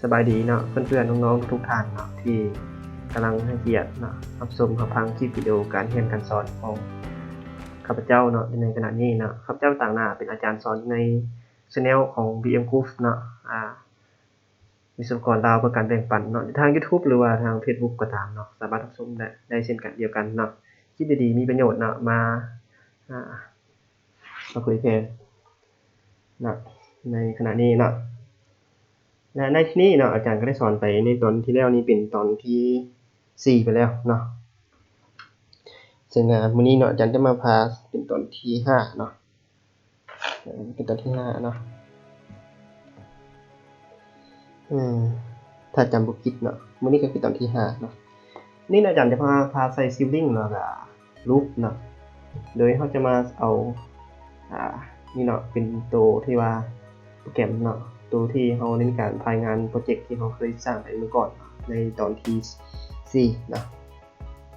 ສະບາຍດີເນາະ ເພື່ອນໆ ນ້ອງໆ ທຸກໆ ທ່ານເນາະ ທີ່ກຳລັງໃຫ້ກຽດເນາະ ຮັບຊົມຮັບຟັງຄລິບວິດີໂອການຮຽນການສອນຂອງຂ້າພະເຈົ້າເນາະ ໃນຂະນະນີ້ເນາະ. ຂ້າພະເຈົ້າຕາງໜ້າເປັນອາຈານສອນໃນ channel ຂອງ BM Group ເນາະ ອາ ວິສະວະກອນລາວເພື່ອການແບ່ງປັນເນາະ ທາງ YouTube ຫຼືວ່າທາງ Facebook ກໍຕາມເນາະ ສາມາດຮັບຊົມໄດ້ ໄດ້ເຊັ່ນກັນດຽວກັນເນາະ. ຄລິບດີໆ ມີປະໂຫຍດເນາະ ມາ ອາ ມາເຜີຍແຜ່ເນາະ ໃນຂະນະນີ້ເນາະ. ແລະ ໃນທີ່ນີ້ເນາະ ອາຈານກໍໄດ້ສອນໄປໃນຕອນທີ່ແລ້ວນີ້ ເປັນຕອນທີສີ່ໄປແລ້ວເນາະ. ເຊິ່ງ ອາ ມື້ນີ້ເນາະ ອາຈານຈະມາພາເປັນຕອນທີຫ້າເນາະ ເປັນຕອນທີຫ້າເນາະ. ອືມ ຖ້າຈຳບໍ່ຜິດເນາະ ມື້ນີ້ກໍຄືຕອນທີຫ້າເນາະ. ນີ້ອາຈານຈະພາ ພາໃສ່ Ceiling ແລ້ວກໍ Loop ເນາະ ໂດຍເຮົາຈະມາເອົາ ອາ ນີ້ເນາະ ເປັນໂຕທີ່ວ່າໂປຣແກຣມເນາະ ໂຕທີ່ເຮົາໄດ້ມີການພາຍງານໂປຣເຈັກທີ່ເຮົາເຄີຍສ້າງໄປເມື່ອກ່ອນເນາະ ໃນຕອນທີສີ່ເນາະ.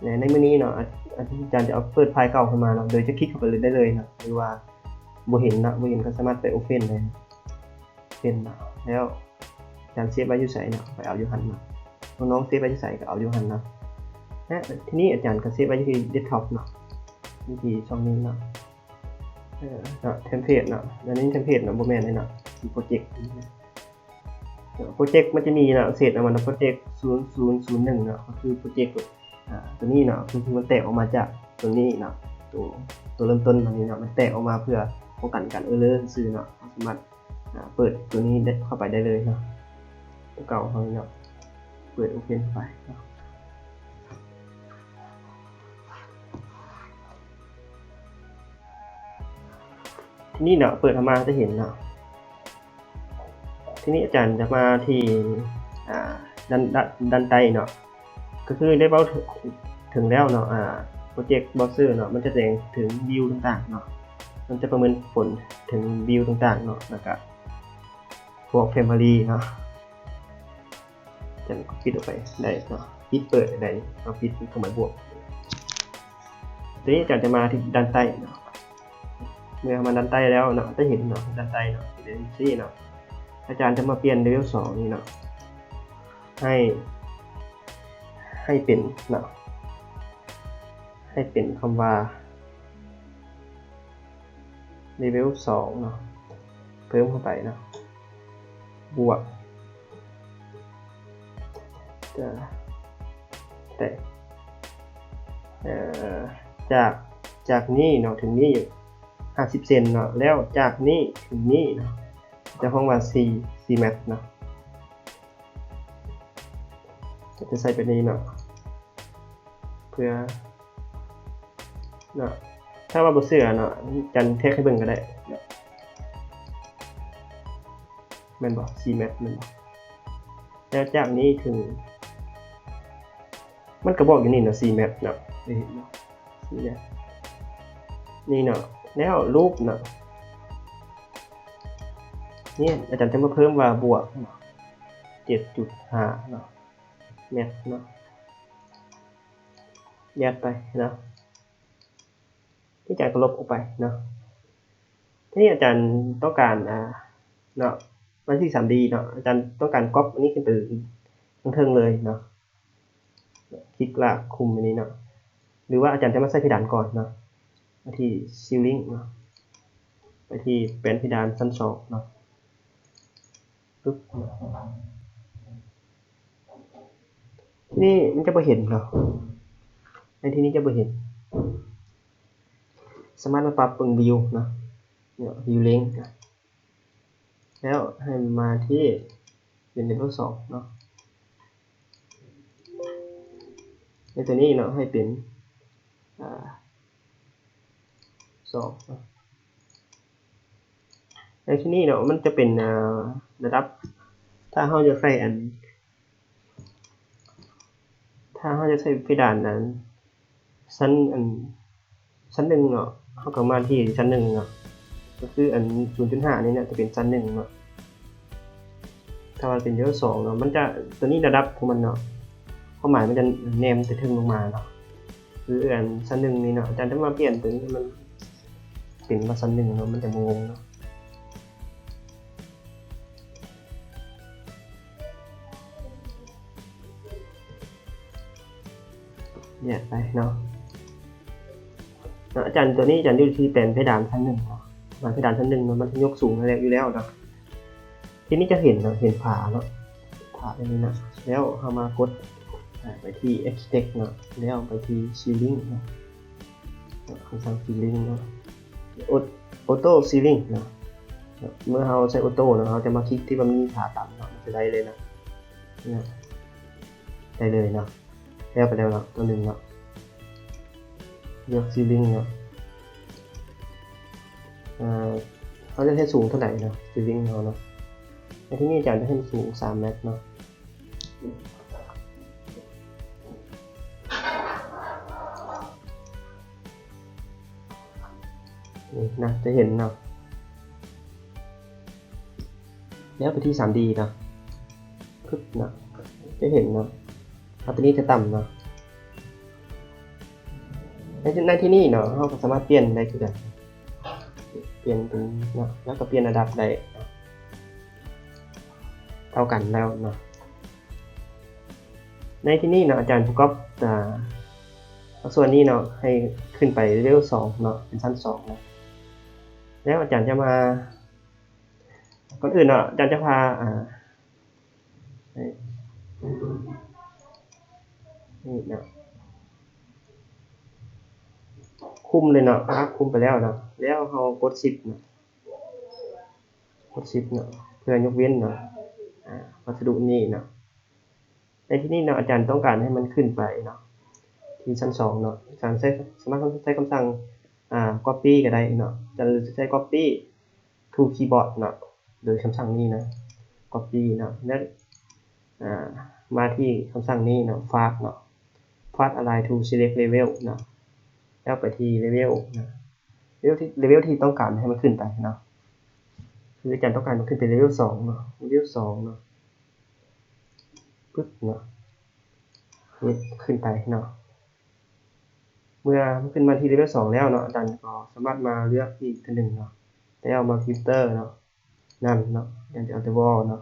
ແລະ ໃນມື້ນີ້ເນາະ ອາ ອາຈານຈະເອົາເປີດໄຟລ໌ເກົ່າຂຶ້ນມາເນາະ ໂດຍຈະຄລິກເຂົ້າໄປເລີຍ ໄດ້ເລີຍເນາະ ຫຼືວ່າບໍ່ເຫັນເນາະ ບໍ່ເຫັນກໍສາມາດໄປ Open ໄດ້ເນາະ Open ເນາະ. ແລ້ວອາຈານເຊບໄວ້ຢູ່ໃສເນາະ ໄປເອົາຢູ່ຫັ້ນເນາະ ນ້ອງໆ ເຊບໄວ້ຢູ່ໃສກໍເອົາຢູ່ຫັ້ນເນາະ. ແລະ ທີນີ້ອາຈານກໍເຊບໄວ້ຢູ່ທີ່ Desktop ເນາະ ຢູ່ທີ່ຊ່ອງນີ້ເນາະ. ເອີ ເນາະ Template ເນາະ ອັນນີ້ Template ເນາະ ບໍ່ແມ່ນເດ້ເນາະ ເປັນໂປຣເຈັກ. ໂປຣເຈັກມັນຈະມີເນາະ ເສດອອກມາເນາະ ໂປຣເຈັກສູນສູນສູນໜຶ່ງເນາະ ກໍຄືໂປຣເຈັກ ອາ ຕົວນີ້ເນາະ ຄືມັນແຕກອອກມາຈາກຕົວນີ້ເນາະ ຕົວ ຕົວເລີ່ມຕົ້ນມັນນີ້ເນາະ ມັນແຕກອອກມາເພື່ອປ້ອງກັນການ error ຊື່ໆເນາະ. ເຮົາສາມາດ ອາ ເປີດຕົວນີ້ໄດ້ ເຂົ້າໄປໄດ້ເລີຍເນາະ ຕົວເກົ່າເຮົານີ້ເນາະ ເປີດ Open ເຂົ້າໄປເນາະ. ທີນີ້ເນາະ ເປີດເຂົ້າມາຈະເຫັນເນາະ ທີນີ້ອາຈານຈະມາທີ່ ອາ ດ້ານ ດ້ານ ດ້ານໃຕ້ເນາະ ກໍຄືໄດ້ເວົ້າເຖິງ ເຖິງແລ້ວເນາະ ອາ Project Browser ເນາະ ມັນຈະແສດງເຖິງ view ຕ່າງໆເນາະ ມັນຈະປະເມີນຜົນເຖິງ view ຕ່າງໆເນາະ ແລ້ວກະພວກ Family ເນາະ. ຈະປິດອອກໄປໄດ້ເນາະ ປິດເປີດໄດ້ເນາະ ປິດເຄື່ອງໝາຍບວກ. ທີນີ້ອາຈານຈະມາທີ່ດ້ານໃຕ້ເນາະ ເມື່ອເຮົາມາດ້ານໃຕ້ແລ້ວເນາະ ຈະເຫັນເນາະ ດ້ານໃຕ້ເນາະ ເປັນຈັ່ງຊີ້ເນາະ. ອາຈານຈະມາປ່ຽນ Level ສອງນີ້ເນາະ ໃຫ້ ໃຫ້ເປັນເນາະ ໃຫ້ເປັນຄຳວ່າ Level ສອງເນາະ ເພີ່ມເຂົ້າໄປເນາະ ບວກ ຈະ ແຕ່ ເອີ ຈາກ ຈາກນີ້ເນາະ ເຖິງນີ້ຫ້າສິບເຊັນເນາະ ແລ້ວຈາກນີ້ເຖິງນີ້ເນາະ ຈະຮ້ອງວ່າ C C max ເນາະ ຈະໃສ່ແບບນີ້ເນາະ ເພື່ອເນາະ ຖ້າວ່າບໍ່ເຊື່ອເນາະ ຈັນແທກໃຫ້ເບິ່ງກໍໄດ້ເນາະ ແມ່ນບໍ່ C max ແມ່ນບໍ່? ແລ້ວຈາກນີ້ເຖິງ ມັນກໍບອກຢູ່ນີ້ເນາະ C max ເນາະ ໄດ້ເຫັນເນາະ C max ນີ້ເນາະ ແລ້ວ Loop ເນາະ ນີ້ອາຈານຈະມາເພີ່ມວ່າບວກເນາະ ເຈັດຈຸດຫ້າເນາະ max ເນາະ ແຍກໄປເນາະ ທີ່ຈະກະລົບອອກໄປເນາະ. ທີນີ້ອາຈານຕ້ອງການ ອາ ເນາະ ມັນຊິ ສາມດີ ເນາະ ອາຈານຕ້ອງການກັອບອັນນີ້ຂຶ້ນໄປເທິງໆເລີຍເນາະ ຄລິກລາກຄຸມອັນນີ້ເນາະ ຫຼືວ່າອາຈານຈະມາໃສ່ເພດານກ່ອນເນາະ ໄປທີ່ Ceiling ເນາະ ໄປທີ່ແປນເພດານຊັ້ນສອງເນາະ ປຶບ ທີ່ນີ້ມັນຈະບໍ່ເຫັນເນາະ ໃນທີ່ນີ້ຈະບໍ່ເຫັນ ສາມາດມາປັບເບິ່ງ View ເນາະ ເນາະ View Range ນະ ແລ້ວໃຫ້ມາທີ່ເປັນ Level ສອງເນາະ ໃນຕົວນີ້ເນາະ ໃຫ້ເປັນ ອາ ສອງເນາະ ໃນທີ່ນີ້ເນາະ ມັນຈະເປັນ ອາ ລະດັບ ຖ້າເຮົາຢາກໃສ່ອັນ ຖ້າເຮົາຢາກໃສ່ເພດານອັນ ຊັ້ນ ອັນ ຊັ້ນໜຶ່ງເນາະ ເຮົາກໍມາທີ່ຊັ້ນໜຶ່ງເນາະ ກໍຄືອັນ ສູນຈຸດຫ້າ ນີ້ນະ ຈະເປັນຊັ້ນໜຶ່ງເນາະ. ຖ້າວ່າເປັນເລເວວສອງເນາະ ມັນຈະ ຕົວນີ້ລະດັບຂອງມັນເນາະ ຄວາມໝາຍມັນຈະແນມແຕ່ເທິງລົງມາເນາະ ຄືອັນຊັ້ນໜຶ່ງນີ້ເນາະ ອາຈານຈະມາປ່ຽນຕົວນີ້ໃຫ້ມັນເປັນວ່າຊັ້ນໜຶ່ງເນາະ ມັນຈະບໍ່ງົງເນາະ. ແຍກໄປເນາະ ເນາະ ອາຈານ ຕົວນີ້ອາຈານຢູ່ທີ່ແປນເພດານຊັ້ນໜຶ່ງເນາະ ແປນເພດານຊັ້ນໜຶ່ງເນາະ ມັນຈະຍົກສູງໃຫ້ແລ້ວຢູ່ແລ້ວເນາະ. ທີນີ້ຈະເຫັນເນາະ ເຫັນຝາເນາະ ຝາແບບນີ້ເນາະ ແລ້ວເຮົາມາກົດ ອາ ໄປທີ່ Architect ເນາະ ແລ້ວໄປທີ່ Ceiling ເນາະ ຄຳສັ່ງ Ceiling ເນາະ Au- Auto Ceiling ເນາະ. ເມື່ອເຮົາໃຊ້ Auto ເນາະ ເຮົາຈະມາຄລິກທີ່ວ່າມີຝາຕັນເນາະ ມັນຈະໄດ້ເລີຍເນາະ ເນາະ ໄດ້ເລີຍເນາະ. ແລ້ວໄປແລ້ວເນາະ ຕົວໜຶ່ງເນາະ ເລືອກ Ceiling ເນາະ ເຮົາຈະເຮັດສູງເທົ່າໃດເນາະ Ceiling ເຮົາເນາະ. ໃນທີ່ນີ້ອາຈານຈະເຮັດສູງສາມແມັດເນາະ ນີ້ນະ ຈະເຫັນເນາະ. ແລ້ວໄປທີ່ ສາມດີ ເນາະ ປຶບເນາະ ຈະເຫັນເນາະ ເອົາຕົວນີ້ຈະຕ່ຳເນາະ. ໃນ ໃນທີ່ນີ້ເນາະ ເຮົາກໍສາມາດປ່ຽນໄດ້ຄືກັນ ປ່ຽນເປັນເນາະ ແລ້ວກໍປ່ຽນລະດັບໄດ້ເນາະ ເທົ່າກັນແລ້ວເນາະ. ໃນທີ່ນີ້ເນາະ ອາຈານປະກອບ ອາ ສ່ວນນີ້ເນາະ ໃຫ້ຂຶ້ນໄປເລເວວສອງເນາະ ເປັນຊັ້ນສອງເນາະ. ແລ້ວອາຈານຈະມາ ກ່ອນອື່ນເນາະ ອາຈານຈະພາ ອາ ນີ້ເນາະ ຄຸມເລີຍເນາະ ພາຄຸມໄປແລ້ວເນາະ ແລ້ວເຮົາກົດ Shift ເນາະ ກົດ Shift ເນາະ ເພື່ອຍົກເວັ້ນເນາະ ອາ ວັດສະດຸນີ້ເນາະ. ໃນທີ່ນີ້ເນາະ ອາຈານຕ້ອງການໃຫ້ມັນຂຶ້ນໄປເນາະ ທີ່ຊັ້ນສອງເນາະ ອາຈານໃຊ້ ສາມາດໃຊ້ຄຳສັ່ງ ອາ Copy ກໍໄດ້ເນາະ ອາຈານຈະໃຊ້ Copy to Keyboard ເນາະ ໂດຍຄຳສັ່ງນີ້ນະ Copy ເນາະ ແລ້ວ ອາ ມາທີ່ຄຳສັ່ງນີ້ເນາະ Fast ເນາະ Fast Align to Select Level ເນາະ ແລ້ວໄປທີ່ Level ເນາະ ເລເວວທີ່ ເລເວວທີ່ຕ້ອງການໃຫ້ມັນຂຶ້ນໄປເນາະ ຄືອາຈານຕ້ອງການໃຫ້ມັນຂຶ້ນໄປເລເວວສອງເນາະ ເລເວວສອງເນາະ ປຶບເນາະ ນີ້ຂຶ້ນໄປເນາະ. ເມື່ອມັນຂຶ້ນມາທີ່ເລເວວສອງແລ້ວເນາະ ອາຈານກໍສາມາດມາເລືອກອີກເທື່ອໜຶ່ງເນາະ ແລ້ວມາ Filter ເນາະ None ເນາະ ອາຈານຈະເອົາແຕ່ Wall ເນາະ.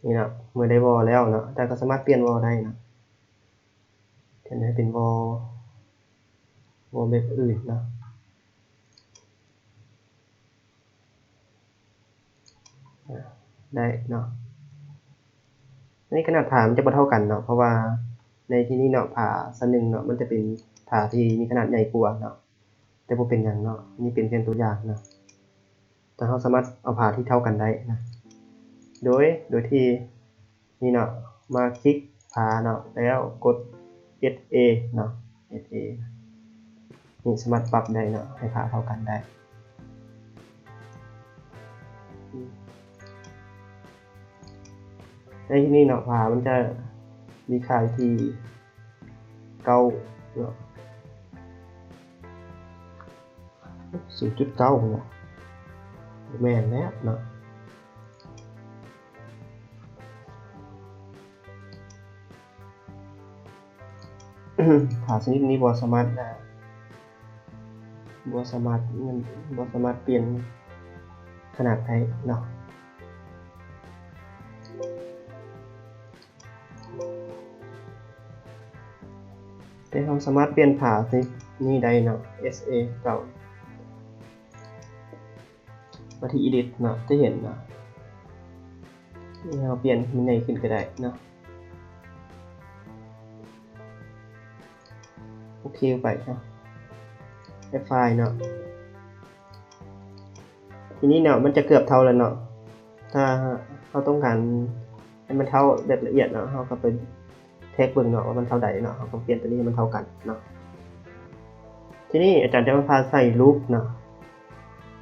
ນີ້ເນາະ ເມື່ອໄດ້ Wall ແລ້ວເນາະ ອາຈານກໍສາມາດປ່ຽນ Wall ໄດ້ເນາະ ປ່ຽນໃຫ້ເປັນ Wall Wall ແບບອື່ນເນາະ ອາ ໄດ້ເນາະ. ໃນຂະໜາດຝາມັນຈະບໍ່ເທົ່າກັນເນາະ ເພາະວ່າໃນທີ່ນີ້ເນາະ ຝາຊັ້ນໜຶ່ງເນາະ ມັນຈະເປັນຝາທີ່ມີຂະໜາດໃຫຍ່ກວ່າເນາະ ແຕ່ບໍ່ເປັນຫຍັງເນາະ ນີ້ເປັນພຽງຕົວຢ່າງເນາະ. ແຕ່ເຮົາສາມາດເອົາຝາທີ່ເທົ່າກັນໄດ້ນະ ໂດຍ ໂດຍທີ່ ນີ້ເນາະ ມາຄລິກຝາເນາະ ແລ້ວກົດ S A ເນາະ S A ນີ້ສາມາດປັບໄດ້ເນາະ ໃຫ້ຝາເທົ່າກັນໄດ້. ໃນທີ່ນີ້ເນາະ ຝາມັນຈະມີຄ່າຢູ່ທີ່ເກົ້າເນາະ ສູນຈຸດເກົ້າເນາະ ບໍ່ແມ່ນແລ້ວເນາະ. ຝາຊະນິດນີ້ບໍ່ສາມາດ ອາ ບໍ່ສາມາດ ມັນບໍ່ສາມາດປ່ຽນຂະໜາດໄດ້ເນາະ. ແຕ່ເຮົາສາມາດປ່ຽນຝາຊະນິດນີ້ໄດ້ເນາະ S A ເກົ່າ ມາທີ່ Edit ເນາະ ຈະເຫັນເນາະ ໃຫ້ເຮົາປ່ຽນໃຫ້ມັນໃຫຍ່ຂຶ້ນກໍໄດ້ເນາະ. ໂອເຄໄປເນາະ Apply ເນາະ. ທີນີ້ເນາະ ມັນຈະເກືອບເທົ່າແລ້ວເນາະ. ຖ້າເຮົາຕ້ອງການໃຫ້ມັນເທົ່າແບບລະອຽດເນາະ ເຮົາກໍໄປ check ເບິ່ງເນາະວ່າມັນເທົ່າໃດເນາະ ເຮົາກໍປ່ຽນຕົວນີ້ໃຫ້ມັນເທົ່າກັນເນາະ. ທີນີ້ອາຈານຈະມາພາໃສ່ Roof ເນາະ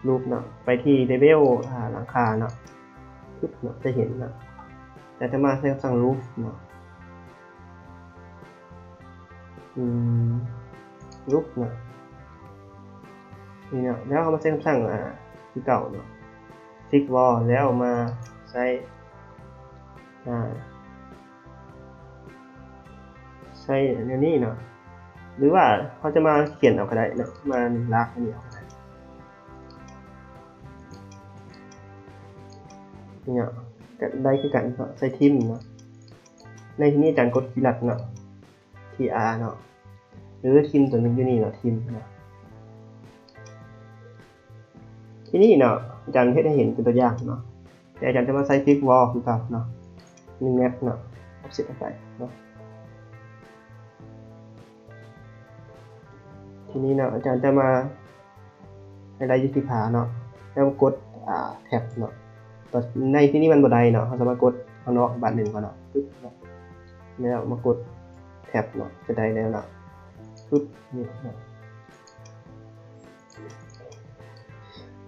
Roof ເນາະ ໄປທີ່ Level ອາ ຫຼັງຄາເນາະ ປຶບເນາະ ຈະເຫັນເນາະ ອາຈານຈະມາໃສ່ຄຳສັ່ງ Roof ເນາະ ອືມ Roof ເນາະ ນີ້ເນາະ ແລ້ວເຮົາມາໃສ່ຄຳສັ່ງ ອາ ຄືເກົ່າເນາະ Fix Wall ແລ້ວມາໃສ່ ອາ ໃສ່ແນວນີ້ເນາະ ຫຼືວ່າເຮົາຈະມາຂຽນເອົາກໍໄດ້ເນາະ ມາລາກອັນນີ້ເອົາກໍໄດ້ເນາະ. ກໍໄດ້ຄືກັນເນາະ ໃສ່ trim ເນາະ. ໃນທີ່ນີ້ອາຈານກົດ keylock ເນາະ T R ເນາະ ຫຼື trim ຕົວນີ້ຢູ່ນີ້ເນາະ trim ເນາະ. ທີນີ້ເນາະ ອາຈານເຮັດໃຫ້ເຫັນເປັນຕົວຢ່າງເນາະ ແຕ່ອາຈານຈະມາໃສ່ flip wall ຄືເກົ່າເນາະ ໜຶ່ງແມັດເນາະ ອອບເຊັດອອກໄປເນາະ. ທີນີ້ເນາະ ອາຈານຈະມາ ໃຫ້ໄດ້ຢູ່ທີ່ຝາເນາະ ແລ້ວກົດ ອ່າ Tab ເນາະ. ໃນທີ່ນີ້ມັນບໍ່ໄດ້ເນາະ ເຮົາສາມາດກົດຂ້າງນອກບາດໜຶ່ງເນາະ ປຶບເນາະ ແລ້ວມາກົດ Tab ເນາະ ຈະໄດ້ແລ້ວເນາະ ປຶບ ນີ້ເນາະ.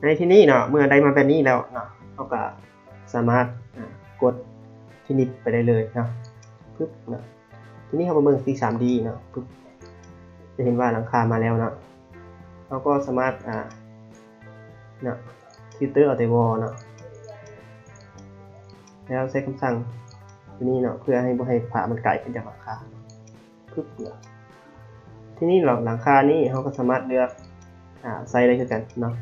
ໃນທີ່ນີ້ເນາະ ເມື່ອໄດ້ມາແບບນີ້ແລ້ວເນາະ ເຮົາກໍສາມາດ ອ່າ ກົດ Finish ໄປໄດ້ເລີຍເນາະ ປຶບເນາະ. ທີນີ້ເຮົາມາເບິ່ງທີ່ ສາມດີ ເນາະ ປຶບ ຈະເຫັນວ່າຫຼັງຄາມາແລ້ວເນາະ. ເຮົາກໍສາມາດ ອ່າ ເນາະ filter ເອົາແຕ່ wall ເນາະ ແລ້ວໃຊ້ຄຳສັ່ງຕົວນີ້ເນາະ ເພື່ອໃຫ້ບໍ່ໃຫ້ຝາມັນກາຍຂຶ້ນຈາກຫຼັງຄາ ປຶບເນາະ. ທີນີ້ເນາະ ຫຼັງຄານີ້ເຮົາກໍສາມາດເລືອກ ອ່າ ໃສ່ໄດ້ຄືກັນເນາະ.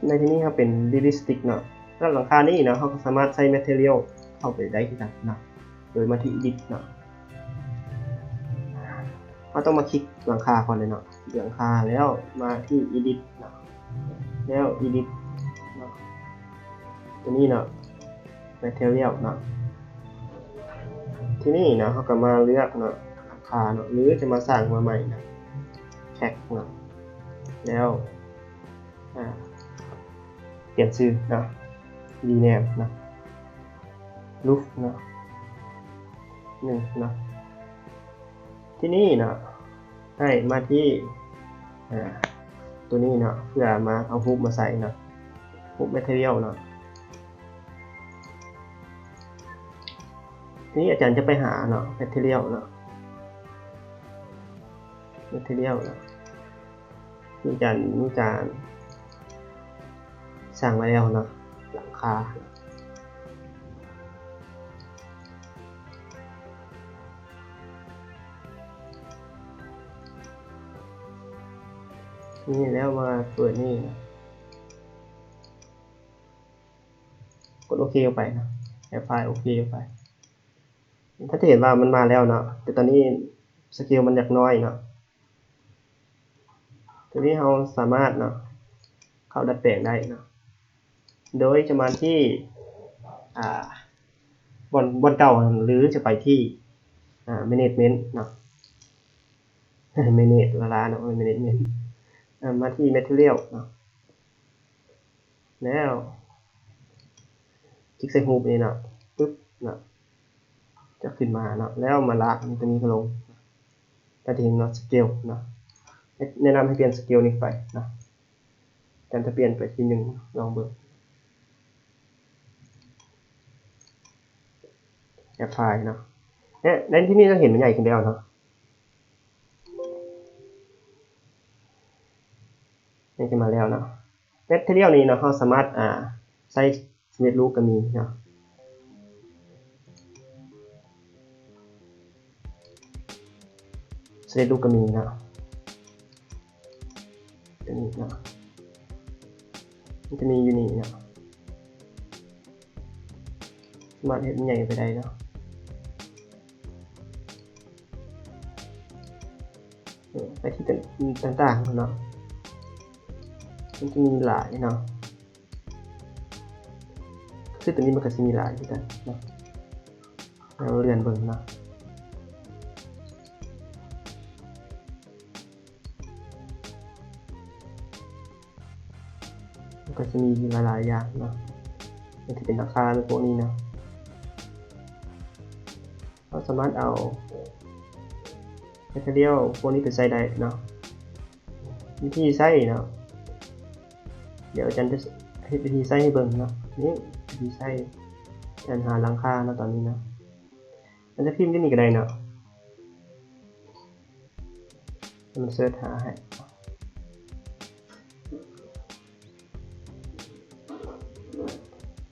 ໃນທີ່ນີ້ເຮົາເປັນ realistic ເນາະ ສຳລັບຫຼັງຄານີ້ເນາະ ເຮົາກໍສາມາດໃສ່ material ເຂົ້າໄປໄດ້ຄືກັນເນາະ ໂດຍມາທີ່ edit ເນາະ. ເຮົາຕ້ອງມາຄລິກຫຼັງຄາກ່ອນເລີຍເນາະ ຄລິກຫຼັງຄາແລ້ວມາທີ່ edit ເນາະ ແລ້ວ edit ເນາະ ຕົວນີ້ເນາະ material ເນາະ. ທີນີ້ເນາະ ເຮົາກໍມາເລືອກເນາະ ຫຼັງຄາເນາະ ຫຼືຈະມາສ້າງມາໃໝ່ເນາະ Crack ເນາະ ແລ້ວ ອ່າ ປ່ຽນຊື່ເນາະ rename ເນາະ roof ເນາະ ໜຶ່ງເນາະ. ທີນີ້ເນາະ ໃຫ້ມາທີ່ ອ່າ ຕົວນີ້ເນາະ ເພື່ອມາເອົາຮູບມາໃສ່ເນາະ ຮູບ material ເນາະ. ທີນີ້ອາຈານຈະໄປຫາເນາະ material ເນາະ material ເນາະ ທີ່ອາຈານມີການສ້າງໄວ້ແລ້ວເນາະ ຫຼັງຄາ. ນີ້ແລ້ວມາເປີດນີ້ເນາະ ກົດໂອເຄໄປເນາະ ແອັບພລາຍໂອເຄໄປ. ທ່ານຈະເຫັນວ່າມັນມາແລ້ວເນາະ ແຕ່ຕອນນີ້ສະເກວມັນຍັງນ້ອຍເນາະ. ຕົວນີ້ເຮົາສາມາດເນາະ ເຂົ້າດັດແປງໄດ້ເນາະ ໂດຍຈະມາທີ່ ອ່າ ບ່ອນ ບ່ອນເກົ່າ ຫຼືຈະໄປທີ່ ອ່າ management ເນາະ manage ລະລາເນາະ management ອ່າ ມາທີ່ material ເນາະ ແລ້ວຄລິກໃສ່ຮູບນີ້ເນາະ ປຶບເນາະ ຈະຂຶ້ນມາເນາະ ແລ້ວມາລາກຕົວນີ້ລົງ ກໍຈະເຫັນເນາະ ສະເກວເນາະ ແນະນຳໃຫ້ປ່ຽນສະເກວນີ້ໄປເນາະ. ອາຈານຈະປ່ຽນໄປທີ່ໜຶ່ງ ລອງເບິ່ງ ແອັບພລາຍເນາະ ແລະ ໃນທີ່ນີ້ເຮົາເຫັນມັນໃຫຍ່ຂຶ້ນແລ້ວເນາະ ໃຫຍ່ຂຶ້ນມາແລ້ວເນາະ. ແມັດເທີຣຽວນີ້ເນາະ ເຮົາສາມາດ ອ່າ ໃຊ້ສຳເລັດຮູບກໍມີເນາະ ສຳເລັດຮູບກໍມີເນາະ ຕົວນີ້ເນາະ ມັນຈະມີຢູ່ນີ້ເນາະ ສາມາດເຮັດໃຫຍ່ໄປໄດ້ເນາະ ເອີ ໄປທີ່ຕ່າງໆເນາະ ມັນຈະມີຫຼາຍເນາະ ຄືຕົວນີ້ມັນກໍຊິມີຫຼາຍຄືກັນເນາະ ລອງເລື່ອນເບິ່ງເນາະ ມັນກໍຊິມີຫຼາຍໆຢ່າງເນາະ ມັນຈະເປັນລາຄາພວກນີ້ເນາະ ເຮົາສາມາດເອົາແມັດເທີຣຽວພວກນີ້ໄປໃສ່ໄດ້ເນາະ ວິທີໃຊ້ເນາະ ດຽວອາຈານຈະເຮັດວິທີໃຊ້ໃຫ້ເບິ່ງເນາະ ນີ້ວິທີໃຊ້ ການຫາຫຼັງຄາເນາະ ຕອນນີ້ເນາະ ອາດຈະພິມຢູ່ນີ້ກໍໄດ້ເນາະ ມັນເສີດຫາໃຫ້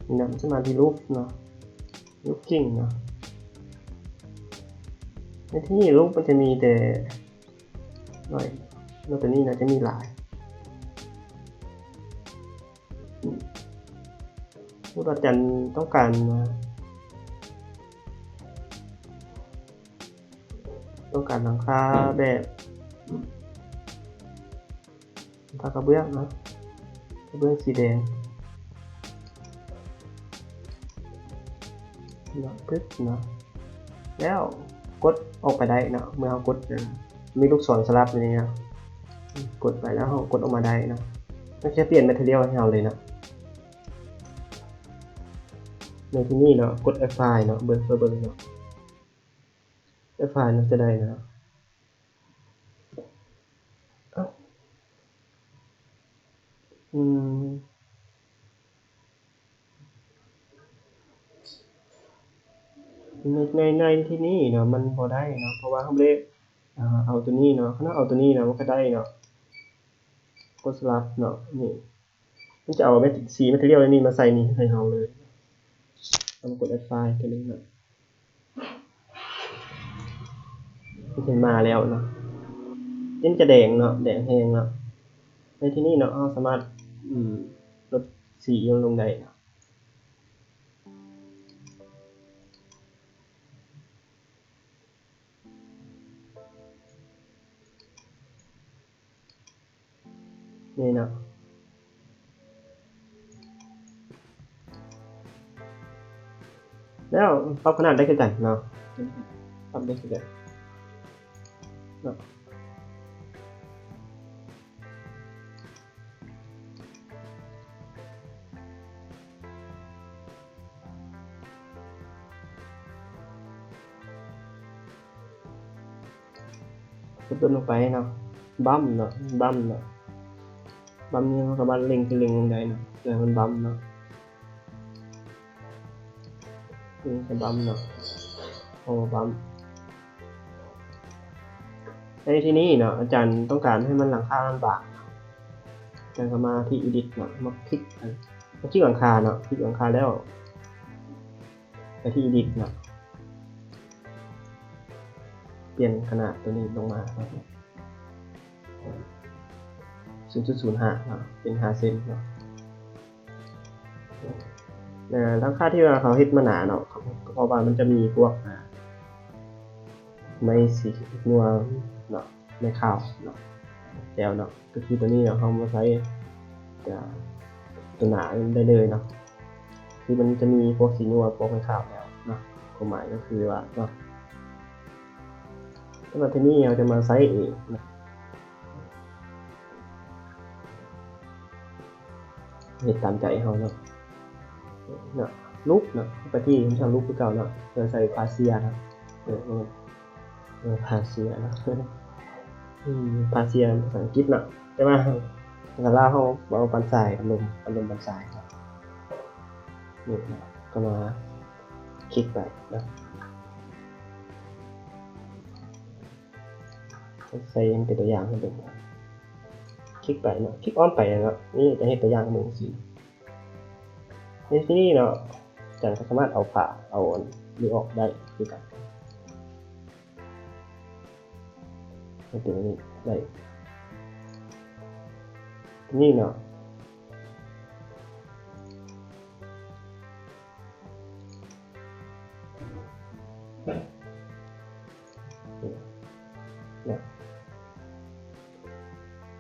ນີ້ເນາະ ມັນຈະມາທີ່ roof ເນາະ roofing ເນາະ ໃນທີ່ນີ້ roof ມັນຈະມີແຕ່ໜ້ອຍ ແລ້ວຕົວນີ້ໜ້າຈະມີຫຼາຍ. ສົມມຸດວ່າອາຈານຕ້ອງການ ຕ້ອງການຫຼັງຄາແບບ ທາກະເບື້ອງເນາະ ກະເບື້ອງສີແດງເນາະ ປຶບເນາະ ແລ້ວກົດອອກໄປໄດ້ເນາະ. ເມື່ອເຮົາກົດ ອາ ມີລູກສອນສະຫຼັບຢູ່ນີ້ເນາະ ກົດໄປແລ້ວເຮົາກົດອອກມາໄດ້ເນາະ ມັນຈະປ່ຽນແມັດເທີຣຽວໃຫ້ເຮົາເລີຍເນາະ. ໃນທີ່ນີ້ເນາະ ກົດແອັບພາຍເນາະ ເບິ່ງ ເພື່ອເບິ່ງເນາະ ແອັບພາຍເນາະ ຈະໄດ້ເນາະ. ອືມ ໃນ ໃນ ໃນທີ່ນີ້ເນາະ ມັນບໍ່ໄດ້ເນາະ ເພາະວ່າເຮົາບໍ່ໄດ້ ອາ ເອົາໂຕນີ້ເນາະ. ຄັນເຮົາເອົາໂຕນີ້ເນາະ ມັນກະໄດ້ເນາະ ກົດສະຫຼັບເນາະ ນີ້ ມັນຈະເອົາແມັດ ສີແມັດເທີຣຽວໃນນີ້ມາໃສ່ນີ້ໃຫ້ເຮົາເລີຍ. ເຮົາມາກົດແອັບພາຍເທື່ອໜຶ່ງເນາະ ມັນເປັນມາແລ້ວເນາະ ມັນຈະແດງເນາະ ແດງແຮງເນາະ. ໃນທີ່ນີ້ເນາະ ເຮົາສາມາດ ອືມ ລົດສີລົງໄດ້ເນາະ. ນີ້ເນາະ ແລ້ວປັບຂະໜາດໄດ້ຄືກັນເນາະ ປັບໄດ້ຄືກັນເນາະ. ກົດຕົວລົງໄປເນາະ ບັມເນາະ ບັມເນາະ ບັມນີ້ເຮົາສາມາດເລັ່ງ ເລັ່ງລົງໄດ້ເນາະ ເພື່ອໃຫ້ມັນບັມເນາະ ເອີ ກະບັມເນາະ ໂອ ບັມ. ໃນທີ່ນີ້ເນາະ ອາຈານຕ້ອງການໃຫ້ມັນຫຼັງຄາມັນບາງ ອາຈານກະມາທີ່ອີດິດເນາະ ມາຄລິກ ມາຄລິກຫຼັງຄາເນາະ ຄລິກຫຼັງຄາແລ້ວ ໄປທີ່ອີດິດເນາະ ປ່ຽນຂະໜາດໂຕນີ້ລົງມາເນາະ ສູນຈຸດສູນຫ້າເນາະ ເປັນຫ້າເຊັນເນາະ. ເອີ ຫຼັງຄາທີ່ວ່າເຂົາເຮັດມາໜາເນາະ ເພາະວ່າມັນຈະມີພວກ ອາ ໄມ້ສີນົວເນາະ ໄມ້ຂາວເນາະ ແລ້ວເນາະ ກະຄືໂຕນີ້ເນາະ ເຮົາມາໃຊ້ ອາ ໂຕໜາໄດ້ເລີຍເນາະ ຄືມັນຈະມີພວກສີນົວ ພວກໄມ້ຂາວແລ້ວເນາະ ຄວາມໝາຍກະຄືວ່າເນາະ ສຳລັບທີ່ນີ້ເຮົາຈະມາໃຊ້ເອງເນາະ ເຮັດຕາມໃຈເຮົາເນາະ ເນາະ ລູບເນາະ ໄປທີ່ຊ່ອງລູບຄືເກົ່າເນາະ ເພື່ອໃສ່ພາເຊຍເນາະ ເອີ ເອີ ພາເຊຍເນາະ ອືມ ພາເຊຍພາສາອັງກິດເນາະ ແຕ່ວ່າພາສາລາວເຮົາເວົ້າບັນຊາຍ ພັດລົມ ພັດລົມບັນຊາຍເນາະ ນີ້ເນາະ ກະມາຄລິກໄປເນາະ ໃສ່ເປັນຕົວຢ່າງໃຫ້ເບິ່ງ ຄລິກໄປເນາະ ຄລິກອ້ອມໄປເນາະ ນີ້ຈະເຮັດຕົວຢ່າງໃຫ້ເບິ່ງຊີ້ ໃນທີ່ນີ້ເນາະ ອາຈານກະສາມາດເອົາຜ້າ ເອົາອັນນີ້ອອກໄດ້ຄືກັນ ໃຫ້ເປັນອັນນີ້ໄດ້ ນີ້ເນາະ.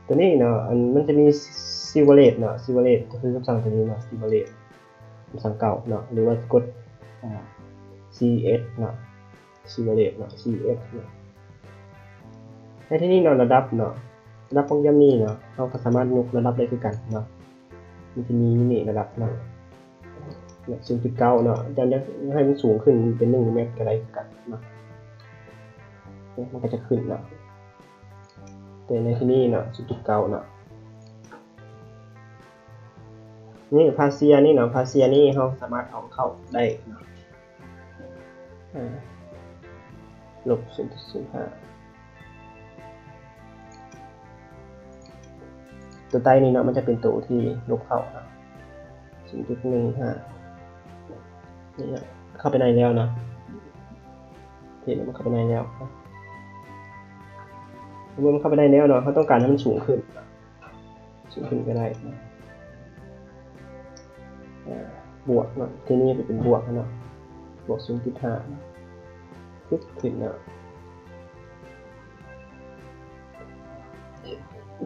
ໂຕນີ້ເນາະ ອັນ ມັນຈະມີ Silver Red ເນາະ Silver Red ກະຄືຄຳສັ່ງໂຕນີ້ເນາະ Silver Red ຄຳສັ່ງເກົ່າເນາະ ຫຼືວ່າກົດ ອາ ຊີເອັສ ເນາະ Silver Red ເນາະ ຊີເອັສ ເນາະ. ໃນທີ່ນີ້ເນາະ ລະດັບເນາະ ລະດັບໂປຣແກຣມນີ້ເນາະ ເຮົາກະສາມາດຍົກລະດັບໄດ້ຄືກັນເນາະ ມັນຈະມີນີ້ລະດັບເນາະ ແບບ ສູນຈຸດເກົ້າ ເນາະ ອາຈານຢາກໃຫ້ມັນສູງຂຶ້ນເປັນ ໜຶ່ງແມັດກະໄດ້ຄືກັນເນາະ ມັນກະຈະຂຶ້ນເນາະ ແຕ່ໃນທີ່ນີ້ເນາະ ສູນຈຸດເກົ້າ ເນາະ. ນີ້ພາເຊຍນີ້ເນາະ ພາເຊຍນີ້ເຮົາສາມາດເອົາເຂົ້າໄດ້ເນາະ ອາ ລົບ ສູນຈຸດສູນຫ້າ ໂຕໃຕ້ນີ້ເນາະ ມັນຈະເປັນໂຕທີ່ລົບເຂົ້າເນາະ ສູນຈຸດໜຶ່ງຫ້າ ນີ້ເນາະ ເຂົ້າໄປໃນແລ້ວເນາະ ເຫັນມັນເຂົ້າໄປໃນແລ້ວ ເມື່ອມັນເຂົ້າໄປໃນແລ້ວເນາະ ເຮົາຕ້ອງການໃຫ້ມັນສູງຂຶ້ນ ສູງຂຶ້ນກະໄດ້ ອາ ບວກເນາະ ທີນີ້ກໍເປັນບວກເນາະ ບວກສູນຈຸດຫ້າເນາະ ປຶບ ຂຶ້ນເນາະ.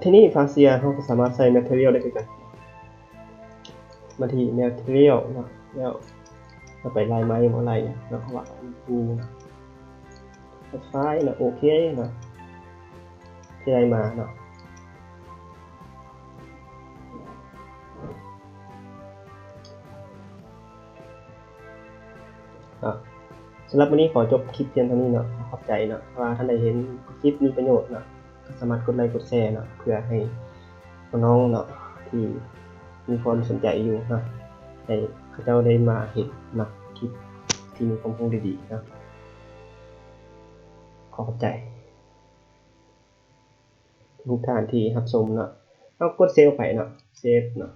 ທີນີ້ຝາເສຍເຮົາກໍສາມາດໃສ່ material ໄດ້ຄືກັນ ມາທີ່ material ເນາະ ແລ້ວເຮົາໄປລາຍໄມ້ບໍ່ ລາຍຫຍັງເນາະ ເພາະວ່າ blue ເນາະ apply ເນາະ ໂອເຄເນາະ ທີ່ໄດ້ມາເນາະ. ເນາະ ສຳລັບມື້ນີ້ຂໍຈົບຄລິບພຽງເທົ່ານີ້ເນາະ ຂອບໃຈເນາະ ຖ້າວ່າທ່ານໃດເຫັນຄລິບມີປະໂຫຍດເນາະ ກໍສາມາດກົດໄລກົດແຊເນາະ ເພື່ອໃຫ້ນ້ອງໆເນາະ ທີ່ມີຄວາມສົນໃຈຢູ່ເນາະ ໃຫ້ເຂົາເຈົ້າໄດ້ມາເຫັນເນາະ ຄລິບທີ່ມີຄວາມຮູ້ດີໆເນາະ. ຂໍຂອບໃຈທຸກທ່ານທີ່ຮັບຊົມເນາະ. ເຮົາກົດເຊບອອກໄປເນາະ ເຊບເນາະ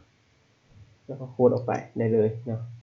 ແລ້ວກໍໂຄດອອກໄປໄດ້ເລີຍເນາະ.